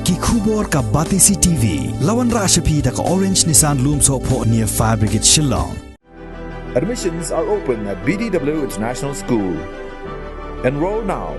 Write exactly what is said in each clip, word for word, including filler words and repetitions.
Ki khubor ka Batesi T V. La wanrah sha phi da ka Orange Nissan Lumsohphoh near Fire Brigade Shillong. Admissions are open at B D W International School. Enroll now.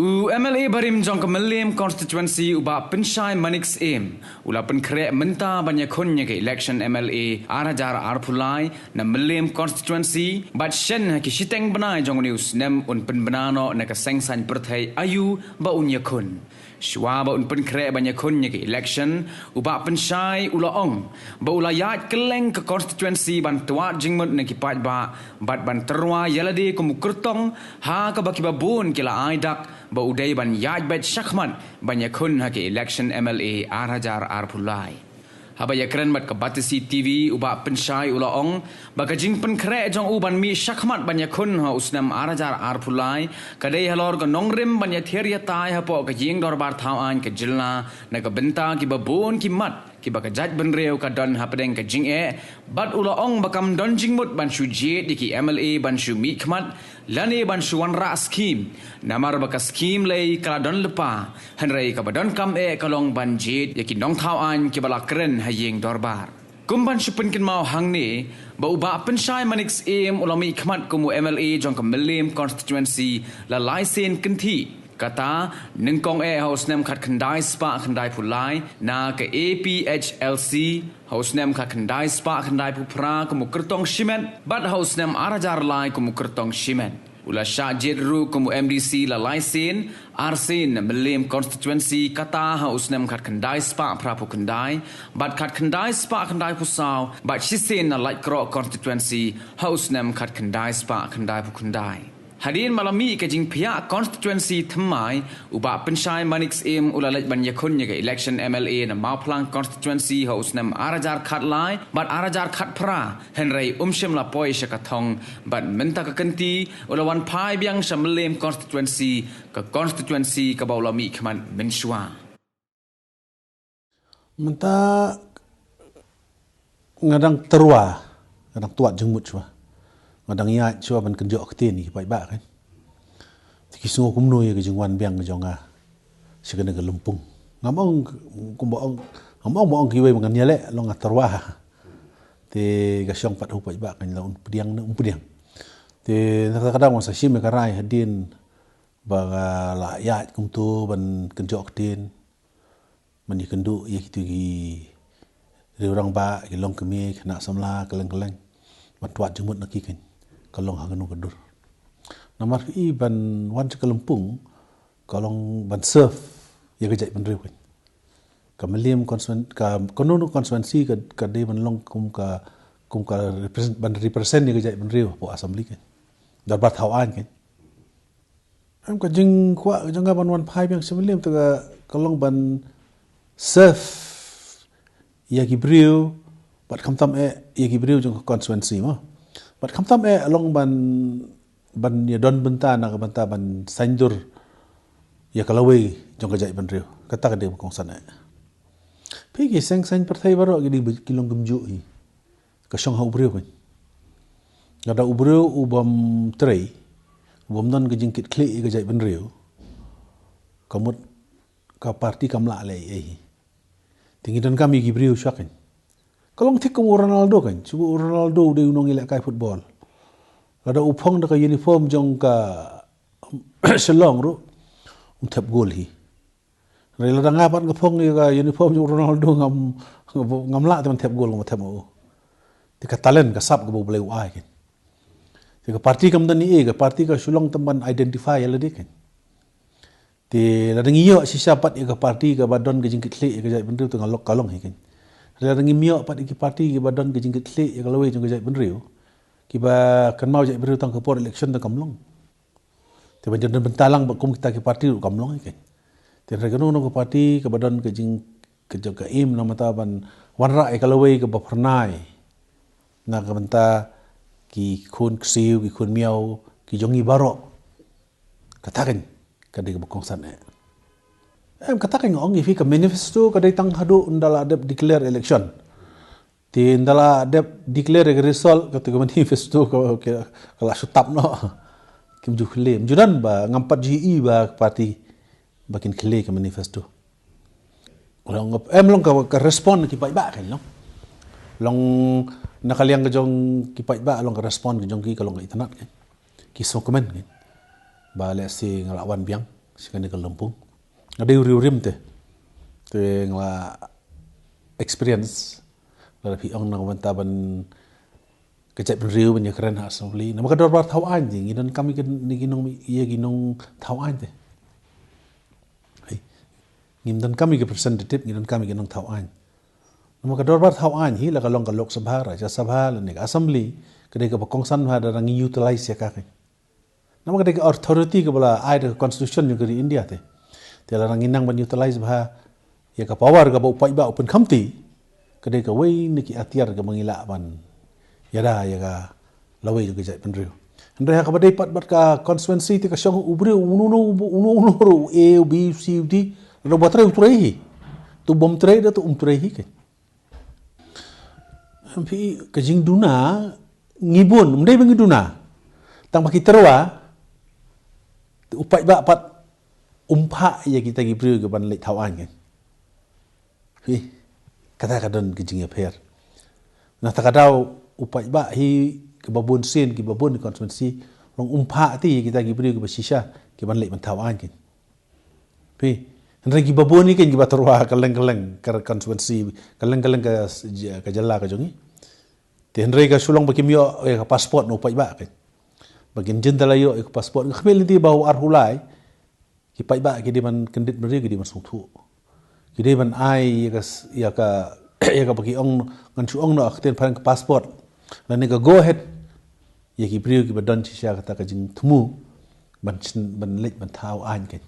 U M L A barim jong ka Mylliem Constituency u Bah Pynshai Manik Syiem u la pynkhreh mynta ban ïakhun ïa ka election M L A ar hajar arphew lai na Mylliem Constituency, bad shen ha ki shiteng bnai jong une u snem un pynbna noh na ka seng saiñ pyrthei aïu ba un ïakhun. Shuwa ba un pynkhreh ban ïakhun ïa ka election, u Bah Pynshai u la ong ba u la ïaid kylleng ka constituency ban twad jingmut na ki paidbah bad ban tyrwa ïa lade kum u kyrtong ha kaba kiba bun ki la ai dak ba u dei ban ïaid beit shakhmat ban ïakhun ha ka election M L A ar hajar arphew lai. Haba ïakren bad ka Batesi T V, u Bah Pynshai u la ong ba ka jingpynkhreh jong u ban mih shakhmat ban ïakhun ha u snem ar hajar arphew lai ka dei halor ka nongrim ban ïathiar ïatai hapoh ka ïing dorbar thaw aiñ ka jylla na ka bynta kiba bun ki mat kiba ka jaitbynriew ka don hapdeng ka jingeh, bad u la ong ba kam don jingmut ban shu jied ïa ki M L A ban shu mihkhmat lane ban shu wanrah skhim, namar ba ka skhim lei ka la don lypa, hynrei kaba donkam eh ka long ban jied ïa ki nongthaw aiñ kiba la kren ha ïing dorbar. Kum ban shu pynkynmaw hangne ba u Bah Pynshai Manik Syiem u la mihkhmat kum u M L A jong ka Mylliem Constituency la lai sien kynthih. Kata, nyngkong eh ha u snem khatkhyndai spah khyndaiphew lai na ka A P H L C, ha u snem khatkhyndai spah khyndaiphew phra kum u kyrtong shimet, bad ha u snem ar hajar lai kum u kyrtong shimet. U la shah jied ruh kum u M D C la lai sien, ar sien na Mylliem Constituency, kata ha u snem khatkhyndai spah phraphew khyndai, bad khatkhyndai spah khyndaiphew saw, bad shisien na Laitkroh Constituency ha u snem khatkhyndai spah khyndaiphew khyndai. Hadien ba la mih ka jingphiah constituency thymmai, u Bah Pynshai Manik Syiem u la leit ban ïakhun ïa ka election M L A na Mawphlang Constituency ha u snem ar hajar khatlai bad ar hajar khatphra, hynrei um shym la poi sha ka thong, bad mynta ka kynti u la wan phai biang sha Mylliem Constituency, ka constituency kaba u la mihkhmat mynshuwa. Mynta nga dang tyrwa, nga dang twad jingmut shuwa. Nga dang ïaid shuwa ban kynjoh ktien ïa ki paidbah kan. Te ki sngew kumno ïa ka jingwan biang jong nga sha kane ka lympung. Ngam ong kumba ong, ngam ong ba ong kiwei ba ngan ïaleh, long nga tyrwa. Te ka shong pat ha u paidbah kan la un pdiang ne um pdiang. Te na kata ka daw nga sa shim ïa ka rai hadien ba nga la ïaid kumto ban kynjoh ktien. Ban ïakynduh ïa kito ki riew rangbah, ki longkmie, ki khynnah samla, kylleng kylleng. Ban twad jingmut na ki kan. Ka long ha kano ka dur. Namar i ban wan sha ka lympung, ka long ban serve ïa ka jaitbynriew kan. Ka Mylliem constituen-, ka kano kano constituency ka, ka dei ban long kum ka, kum ka represent, ban represent ïa ka jaitbynriew hapoh assembly kan. Dorbar thaw aiñ kan. Em, ka jingkwah ka jong nga ban wan phai biang sha Mylliem te ka, ka long ban serve ïa ki briew, bad khamtam eh ïa ki briew jong ka constituency mo. Bad khamtam eh long ban, ban ïa don bynta na ka bynta ban saiñdur ïa ka lawei jong ka jaitbynriew. Kata ka dei ba kongsan eh. Phi, ki seng saiñ pyrthei baroh ki dei ba ki long kumjuh hi. Ka shong ha u briew kan. Lada u briew u bym trei, u bym don ka jingkitkhlieh ïa ka jaitbynriew, ka mut ka party kam lah leh ei ei. Te ngi donkam ïa ki briew shuwa kan. Ka long thik kum u Ronaldo kan. Shu u Ronaldo u dei u nongïalehkai football. Lada u phong da ka uniform jong ka Shillong ruh, um thep gol hi. Hynrei lada nga pat nga phong ïa ka uniform jong u Ronaldo, ngam, ngam lah te ban thep gol, ngam thep ma u. Te ka talent, ka sap kaba U Blei u ai kan. Te ka party kam don ei ei, ka party ka shu long tang ban identify ïa lade kan. Te lada ngi ïoh shisha pat ïa ka party kaba don ka jingkitkhlieh ïa ka jaitbynriew te nga lok ka long hi kan. Hynrei lada ngim ïoh pat ïa ki party kiba don ka jingkitkhlieh ïa ka lawei jong ka jaitbynriew, kiba kynmaw jaitbynriew tang ka por election te kam long. Te ban ïadon bynta lang bad kum kita ki party ruh kam long hi kan. Te hynrei kano kano ka party kaba don ka jing, ka jong ka aim na ka bynta ban wanrah ïa ka lawei kaba phyrnai na ka bynta ki khun ksiew, ki khun miaw, ki jong ngi baroh. Kata kan ka dei kaba kongsan eh. Em, kata kan nga ong ïa phi, ka manifesto ka dei tang haduh ynda la dep declare election. Te ynda la dep declare ka result, kata ka manifesto ka, ka, ka la shu tap noh. Kim ju khlem. Ju don ba, ngam pat ju i ba ka party ba kin khlei ka manifesto. Long, em long ka, ka respond ki paidbah kan long. Long na ka liang ka jong ki paidbah long ka respond ka jong ki ka long ka itynnad kan. Ki sngewkmen kan. Ba lehse nga la wan biang sha kane ka lympung. Nga dei u riewrim te. Te nga la experience. Lada phi ong na ka bynta ban ka jaitbynriew ban ïakren ha assembly. Namar ka dorbar thaw aiñ te ngi donkam ïa ki nong, ïa ki nongthaw aiñ te. Hei. Ngim donkam ïa ki representative, ngi donkam ïa ki nongthaw aiñ. Namar ka dorbar thaw aiñ hi la ka long ka Lok Sabha, Rajya Sabha lane ka assembly, ka dei kaba kongsan bha lada ngi utilize ïa ka kan. Namar ka dei ka authority kaba la ai da ka constitution jong ka ri India te. Te lada ngi nang ban utilize bha ïa ka power kaba u paidbah u pynkhamti, ka dei kawei na ki atiar kaba ngi lah ban ïada ïa ka lawei jong ka jaitbynriew. Hynrei ha kaba dei pat bad ka constituency te ka shong u briew uno uno uno uno ruh, A, B, C, D, lada ba trei u trei hi. Tu bym trei da tu um trei hi kan. Phi, ka jingduna ngi bun, ym dei ba ngi duna. Tang ba ki tyrwa, u paidbah pat um phah ïa kita ki briew ki ban leit thaw aiñ kan. Phi, kata ka don ka jingïapher. Na kata ka daw u paidbah hi kiba bun sien, kiba bun constituency, long um phah te ïa kita ki briew kiba shisha ki ban leit ban thaw aiñ kan. Phi, hynrei kiba bun hi kan kiba tyrwa kylleng kylleng ka constituency, kylleng kylleng ka, ka jylla ka jong ngi. Te hynrei ka shu long ba kim ïoh ïa ka passport na u paidbah kan. Ba kin jin da la ïoh ïa ka passport, nga khmih lynti ba u ar Hulai ki paidbah ki dei ban kyndit bynriew, ki dei ban sngewthuh. Ki dei ban ai ïa ka s-, ïa ka, ïa kaba ki ong, ngan shu ong noh ha ka ktien phareng ka passport lane ka go ahead ïa ki briew kiba don shisha kata ka jingthmu ban sn-, ban leit ban thaw aiñ kan.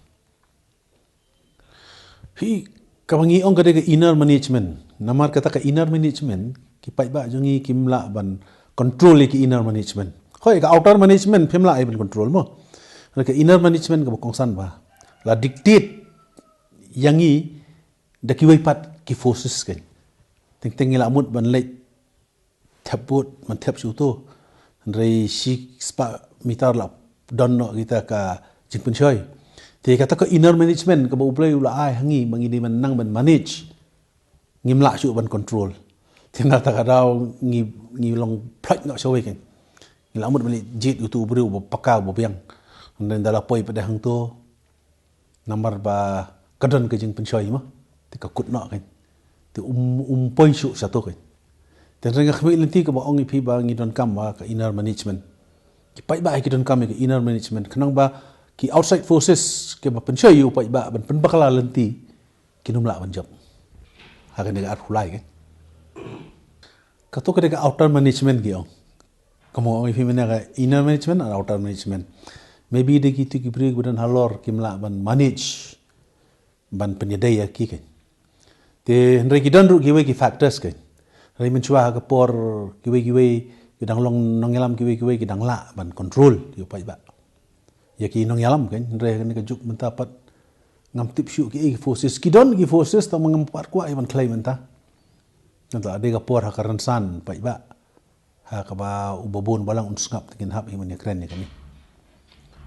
Phi, kaba ngi ong ka dei ka inner management. Namar kata ka inner management, ki paidbah jong ngi kim lah ban control ïa ki inner management. Hooid, ka outer management phim lah ban control mo. Hynrei ka inner management kaba kongsan bha, la dictate ïa ngi da kiwei pat ki forces kan. Teng teng ngi lah mut ban leit thep vote, ban thep shuh to. Hynrei shi spah meter la don noh kita ka jingpynshoi. Te kata ka inner management kaba U Blei u la ai ha ngi ba ngi dei ban nang ban manage, ngim lah shuh ban control. Te na kata ka daw ngi, ngi long phlait noh shawei kan. Ngi lah mut ban leit jied utu u briew uba paka uba biang. Hynrei ynda la poi pat de hangto, namar ba ka don ka jingpynshoi mo, te ka kut noh kan. Te um, um poi shuh shato kan. Te hynrei nga khmih lynti kaba ong ïa phi ba ngi donkam ïa ka inner management. Ki paidbah ki donkam ïa ka inner management khnang ba ki outside forces kiba pynshoi ïa u paidbah ban pynbakla lynti, kin ym lah ban jop. Ha kane ka ar Hulai kan. Kato ka dei ka outer management ki ong. Kumba ong ïa phi mynne ka inner management and outer management. Maybe dei kitu ki briew kiba don halor kim lah ban manage, ban pynïadei ïa ki kan. Te hynrei ki don ruh kiwei ki factors kan. Hynrei mynshuwa ha ka por kiwei kiwei ki dang long nongïalam, kiwei kiwei ki dang lah ban control ïa u paidbah, ïa ki nongïalam kan. Hynrei ha kane ka juk mynta pat ngam tip shuh kiei ki forces. Ki don ki forces tang ma ngam pat kwah ïa ban khlei mynta. Nangta dei ka por ha ka rynsan paidbah, ha kaba uba bun balang un sngap te kin hap ïa ban ïakren ïa kane.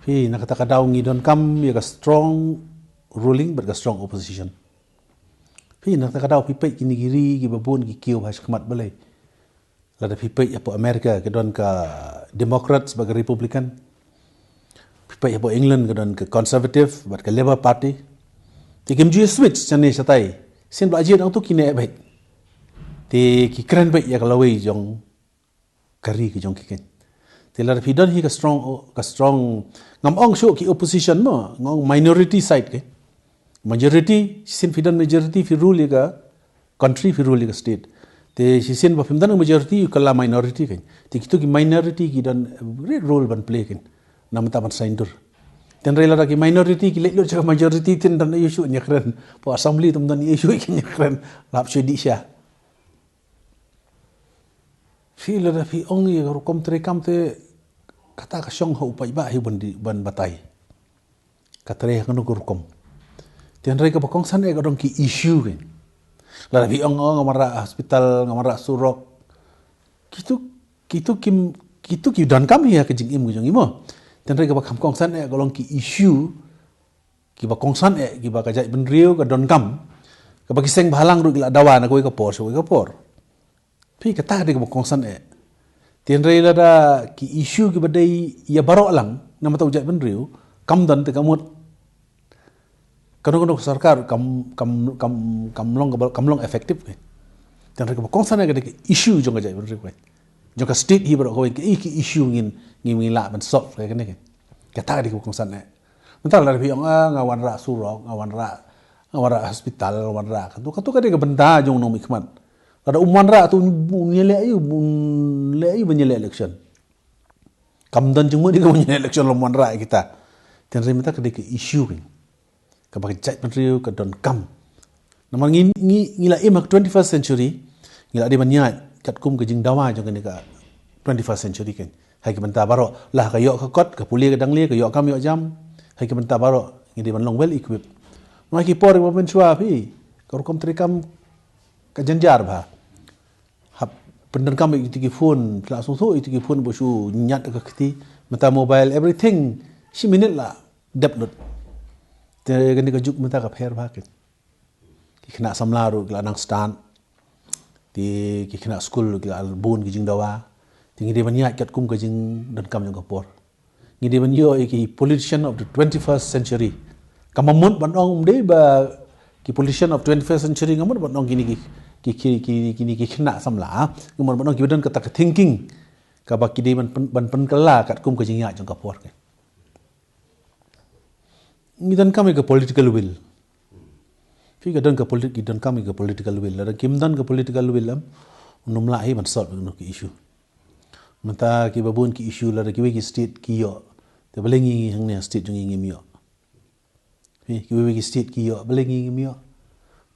Phi, na kata ka daw ngi donkam ïa ka strong ruling bad ka strong opposition. Phi, na kata ka daw phi peit kine ki ri kiba bun ki kiew ha shakhmat balei. Lada phi peit hapoh America ka don ka Democrats bad ka Republican. Phi peit hapoh England ka don ka Conservative bad ka Labour Party. Te kim ju switch shane shatai. Sien ba jied nangtu kine beit. Te ki kren beit ïa ka lawei jong ka ri ka jong ki kan. Te lada phi don hi ka strong, ka strong, ngam ong shuh ki opposition mo, nga ong minority side ke. Majority, shisien phi don majority phi rule ïa ka country, phi rule ïa ka state. Te shisien ba phim don majority, phi kylla minority kan. Te kitu ki minority ki don a great role ban play kan. Namar ta ban saiñdur. Te hynrei lada ki minority ki leit lut sha ka majority, te ym don issue ïakren. Hapoh assembly te ym don issue ïakren. Lap shuh dih sha. Phi, lada phi ong ïa ka rukom treikam te kata ka shong ha u paidbah hi ban di, ban batai. Ka trei ha kano ka rukom. Te hynrei kaba kongsan eh ka don ki issue kan. Lada phi ong, ong nga wanrah hospital, nga wanrah surok. Kitu, kitu kim, kitu ki donkam hi ha ka jingim ka jong ngi mo. Te hynrei kaba kham kongsan eh ka long ki issue Kiba kongsan eh, kiba ka jaitbynriew ka donkam, kaba ki seng bhalang ruh ki la dawa na kawei ka por sha kawei ka por. Phi, kata ka dei kaba kongsan eh. Hynrei lada ki issue kiba dei ïa baroh lang, namar u jaitbynriew kam don, te ka mut kano kano ka sorkar kam, kam, kam, kam long, kam long effective kein. Hynrei kaba kongsan eh ka dei ka issue jong ka jaitbynriew kein, jong ka state hi baroh kawei, ki, ki issue ngin, ngin, ngin lah ban solve kein, kein. Kata ka dei kaba kongsan eh. Mynta lada phi ong, ah, nga wanrah surok, nga wanrah, nga wanrah hospital, nga wanrah katu, katu ka dei ka bynta jong u nongmihkhmat. Lada um wanrah, to un ïaleh aïu, un leh aïu ban ïaleh election? Kam don jingmut ïa ka ban ïaleh election lada um wanrah ïa kita. Hynrei mynta ka dei ka issue kein, kaba ka jaitbynriew ka donkam. Namar ngi, ngi, ngi la im ha ka twenty-first century, ngi la dei ban ïaid katkum ka jingdawa jong kane ka twenty-first century kein. Ha ki bynta baroh, la ka ïoh ka kot, ka pule ka dang lie, ka ïoh kam ïoh jam, ha ki bynta baroh ngi dei ban long well equipped. Namar ki por ba mynshuwa phi, ka rukom treikam ka jynjar bha. Hap pyndonkam ïa kito ki phone, la sngewthuh ïa kito ki phone ba shu ñiad ka kti, mynta mobile, everything, shi minit la dep lut. Te kane ka juk mynta ka pher bha kein. Ki khynnah samla ruh ki la nang stad. Te ki khynnah skul ruh ki la bun ki jingdawa. Te ngi dei ban ïaid katkum ka jingdonkam jong ka por. Ngi dei ban ïoh ïa ki politician of the twenty-first century. Kam mut ban ong, ym dei ba ki politician of twenty-first century, ngam mut ban ong kine ki, ki, ki, ki, kine ki khynnah samla, ngam mut ban ong kiba don kata ka thinking kaba ki dei ban pyn-, ban pynkylla katkum ka jingïaid jong ka por kein. Ngi donkam ïa ka political will. Phi, ka don ka polit-, ki donkam ïa ka political will. Lada kim don ka political will, em, ym lah hi ban solve ïa kino ki issue. Mynta kiba bun ki issue, lada kiwei ki state ki ïoh, te balei ngi hangne state jong ngi ngim ïoh? Phi, kiwei ki state ki ïoh, balei ngi ngim ïoh?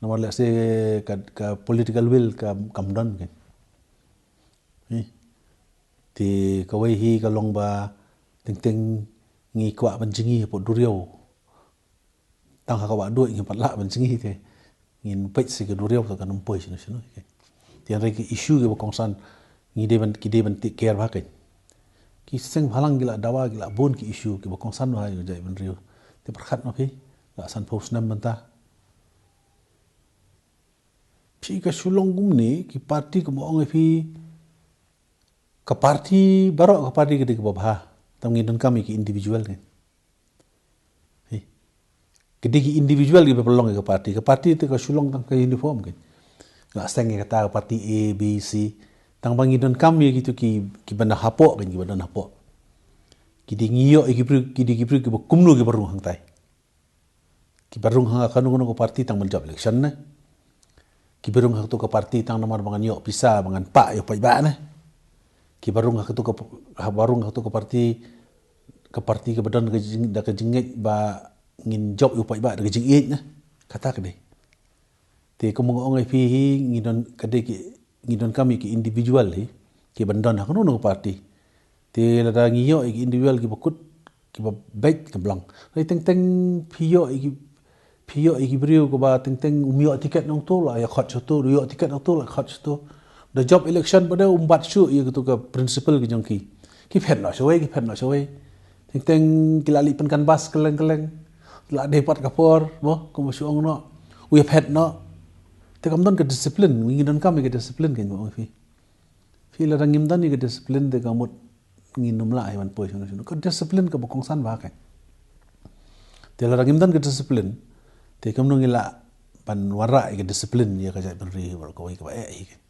Namar lehse ka, ka political will ka, kam don kein. Phi, te kawei hi ka long ba teng teng ngi kwah ban jngi hapoh duriaw. Tang ha ka wah duh ngim pat lah ban jngi, te ngin peit sha ka duriaw, te kan ym poi shano shano. Te hynrei ki issue kiba kongsan, ngi dei ban, ki dei ban take care bha kein. Ki seng bhalang ki la dawa, ki la bun ki issue kiba kongsan bha ïa u jaitbynriew. Te pyrkhat ma phi, la sanphew snem mynta. Phi, ka shu long kumne, ki party, kumba ong ïa phi, ka party, baroh ka party ka dei kaba bha. Tang ngi donkam ïa ki individual kein. Phi, ka dei ki individual kiba pynlong ïa ka party. Ka party te ka shu long tang ka uniform kein. La seng ïa kata ka party A, B, C. Tang ba ngi donkam ïa kito ki, kiba na hapoh kein, kiba don hapoh. Ki dei, ngi ïoh ïa ki briew, ki dei ki briew kiba kumno, kiba rung hangtai. Kiba rung ha kano kano ka party tang ban jop election ne? Kiba rung ha kato ka party tang namar ba ngan ïoh pisa, ba ngan pah ïa u paidbah ne? Kiba rung ha kato ka, ha, ba rung ha kato ka party, ka party kaba don ka jing, da ka jingngeit ba ngin jop ïa u paidbah da ka jingïeit ne? Kata ka dei. Te kumba nga ong ïa phi hi, ngi don, ka dei ki, ngi donkam ïa ki individual hi, kiban don ha kano kano ka party. Te lada ngi ïoh ïa ki individual kiba kut, kiba beit, kam long. Hynrei teng teng phi ïoh ïa ki, phi ïoh ïa ki briew kiba teng teng um ïoh ticket na uto, la ïa khot sha uto, ïoh ticket na uto, la khot sha uto. Da jop election pat de um bat shuh ïa kito ka principle ki jong ki. Ki phet noh shawei, ki phet noh shawei. Teng teng ki la leit pyncanvass kylleng kylleng. La dei pat ka por, mo, kumba shu ong noh, u ïa phet noh. Te kam don ka discipline, ngi donkam ïa ka discipline kein, mo, phi. Phi, lada ngim don ïa ka discipline te ka mut ngin ym lah hi ban poi shano shano. Ka discipline kaba kongsan bha kein. Te lada ngim don ka discipline, te kumno ngi lah ban wanrah ïa ka discipline ïa ka jaitbynriew baroh kawei, kaba eh hi kein.